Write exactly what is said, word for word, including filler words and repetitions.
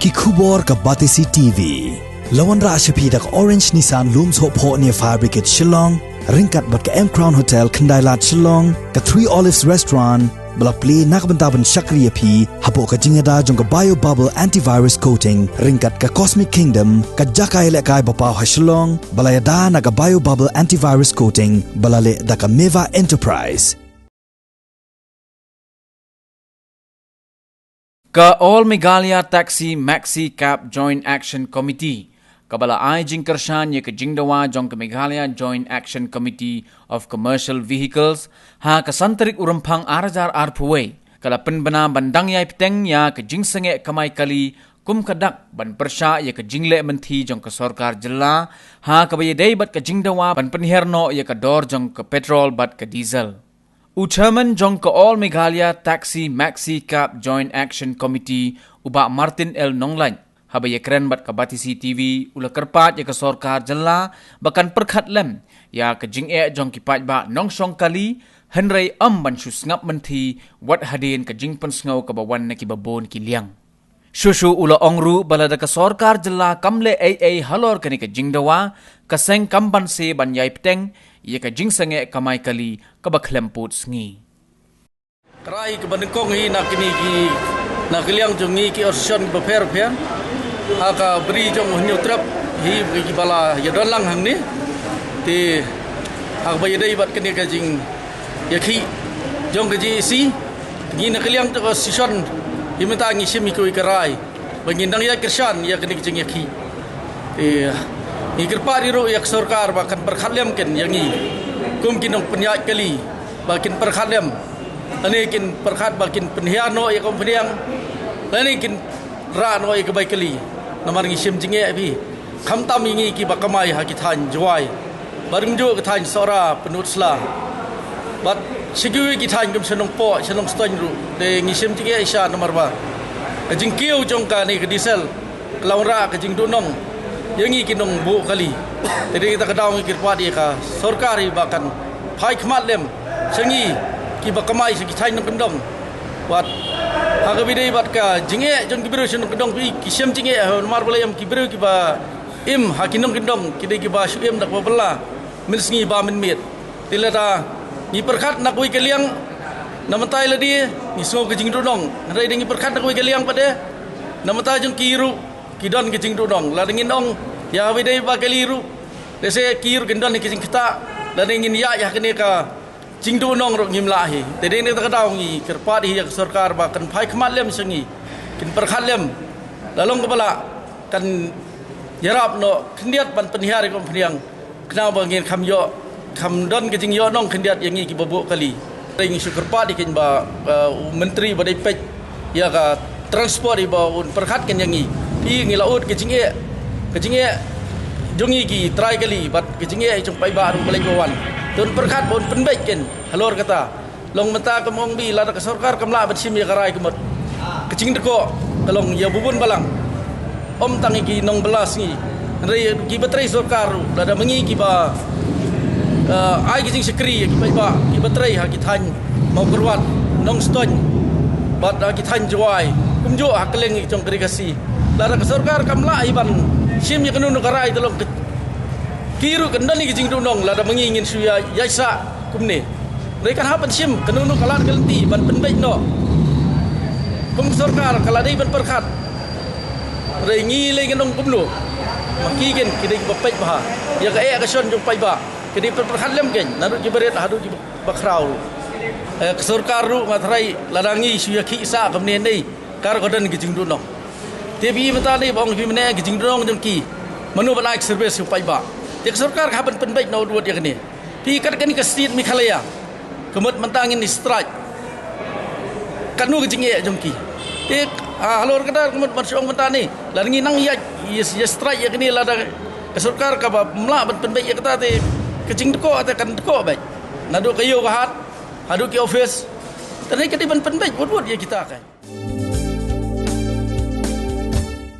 Ki khubor ka Batesi T V. La wanrah sha phi da ka Orange Nissan Lum Sohphoh near Fire Brigade Shillong, ryngkat bad ka M Crown Hotel Khyndailad Shillong, ka Three Olives Restaurant, ba la plie na ka bynta ban shakri ïa phi hapoh ka jingïada jong ka Bio Bubble Antivirus Coating, ryngkat ka Cosmic Kingdom, ka jaka ïalehkai ba paw ha Shillong, ba la ïada na ka Bio Bubble Antivirus Coating, ba la leh da ka Meva Enterprise. Ka All Meghalaya Taxi Maxi Cab Joint Action Committee, kaba la ai jingkyrshan ïa ka jingdawa jong ka Meghalaya Joint Action Committee of Commercial Vehicles, ha ka san tarik u Rymphang ar hajar arphew wei, ka la pynbna ban dang ïai bteng ïa ka jingsangeh kamai kali kum ka dak ban pyrshah ïa ka jingleh mynthi jong ka sorkar jylla, ha kaba ïadei bad ka jingdawa ban pynhiar noh ïa ka dor jong ka petrol bad ka diesel. U chairman jong ka All Meghalaya Taxi Maxi Cab Joint Action Committee, u Bah Martin L Nonglait, haba ïakren bad ka Batesi T V, u la kyrpad ïa ka sorkar jylla ba kan pyrkhat lem ïa ka jingeh jong ki paidbah nongshong kali, hynrei ym ban shu sngap mynthi wat hadien ka jingpynsngew kaba wan na kiba bun ki liang. Shuh shuh u la ong ruh ba lada ka sorkar jylla kam leh ei ei halor kane ka jingdawa, ka seng kam banse ban ïai bteng ïa ka jingsangeh kamai kali kaba khlem pud sngi. Ka rai kaba nyngkong hi na kine ki, na ka liang jong ngi ki association kiba pher pher, ha ka bri jong u Hynñiewtrep hi, kiba la ïadon lang hangne. Te ha kaba ïadei bad kane ka jingïakhih jong ka J A C, ngi na ka liang jong ka association hi mynta ngi shim ïa kawei ka rai ba ngin dang ïakyrshan ïa kane ka jingïakhih. Te ngi kyrpad ruh ïa ka sorkar ba kan pyrkhat lem ken ïa ngi kum ki nongpynïaid kali, ba kin pyrkhat lem, lane kin pyrkhat ba kin pynhiar noh ïa ka umphniang, lane kin rah noh ïa ka bai kali. Namar ngi shim jingeh bha, khamtam ïa ngi kiba kamai ha ki thaiñ Jowai, bad kumjuh ki thaiñ Sohra, Pynursla, bad sha kiwei ki thaiñ kum sha Nongpoh, sha Nongstoiñ ruh. Te ngi shim jingeh shisha namar ba ka jingkiew jong kane ka diesel ka la wanrah ka jingduhnong ïa ngi ki nongbuh kali. Te dei kata ka daw ngi kyrpad ïa ka sorkar hi ba kan phai khmat lem sha ngi kiba kamai sha ki thaiñ nongkyndong. Bad ha kaba ïadei bad ka jingeh jong ki briew sha nongkyndong, phi, ki shim jingeh namar balei? Em, ki briew kiba im ha ki nongkyndong ki dei kiba shu im da kaba bylla mynsngi ba mynmiet. Te lada ngi pyrkhat na kawei ka liang, na mynta lade ngi sngew ka jingduhnong, hynrei da ngi pyrkhat na kawei ka liang pat de, na mynta jong ki ruh ki don ka jingduhnong. Lada ngin ong ïa kaba ïadei bad kali ruh, lehse ki ruh kin don ka jingktah. Lada ngin ïaid ïa kane ka jingduhnong ruh ngim lah hi. Te dei na kata ka daw ngi kyrpad hi ïa ka sorkar ba kan phai khmat lem sha ngi, kin pyrkhat lem, la long kaba lah, kan ïarap noh khyndiat ban pynhiar ïa ka umphniang, khnang ba ngin kham ïoh, kham don ka jingïohnong khyndiat ïa ngi kiba buh kali. Te ngi shu kyrpad ïa ki ba, ba u Myntri ba dei peit ïa ka transport hi ba un pyrkhat ken ïa ngi. Phi, ngi la ud ka jingeh, ka jingeh jong ngi ki trai kali bad ka jingeh jong paidbah ruh ba leit ba wan. Te un pyrkhat ba un pynbeit ken halor kata. Long mynta ka mong bi, lada ka sorkar kam lah ban shim ïa ka rai ka mut, ka jingdkoh ka long ïa bun bun balang, ym tang ïa ki nongbylla sngi, hynrei kiba trei sorkar ruh, lada ma ngi kiba, eh, ai ki jingshakri ïa ki paidbah kiba trei ha ki thaiñ Mawkyrwat, Nongstoiñ, bad ha ki thaiñ Jowai, kumjuh ha kylleng jong ka Ri Khasi. Lada ka sorkar kam lah hi ban shim ïa kano kano ka rai, te long ka, ki ruh kan don ïa ka jingduhnong lada ma ngi ngin shu ïa, ïa sah kumne. Hynrei kan hap ban shim kano kano ka lad ka lynti ban pynbeit noh. Kum ka sorkar ka la dei ban pyrkhat, hynrei ngi lei ngin ong kumno? Ma ki ken ki dei kiba peit bha ïa ka eh ka shon jong paidbah, ki dei ban pyrkhat lem ken, naduh kiba rit haduh kiba khraw. Eh, ka sorkar ruh nga tharai lada ngi shu ïakhih sah kumne, ne ka ruh ka don ka jingduhnong. Te phi mynta ne ba ong phi mynne ka jingduhnong jong ki, mano ban ai ka service ïa u paidbah? Te ka sorkar ka hap ban pynbeit noh wut wut ïa kane. Phi, kat kane ka state Meghalaya, ka mut mynta ngin strike, katno ka jingeh jong ki? Te, ah, halor kata ka mut ban shu ong mynta ne, lada ngi nang ïa, ïa, ïa strike ïa kane, lada ka sorkar kaba ym lah ban pynbeit ïa kata, te ka jingdkoh te kan dkoh beit, naduh ka ïew ka hat haduh ki office. Te ne ka dei ban pynbeit wut wut ïa kita ka.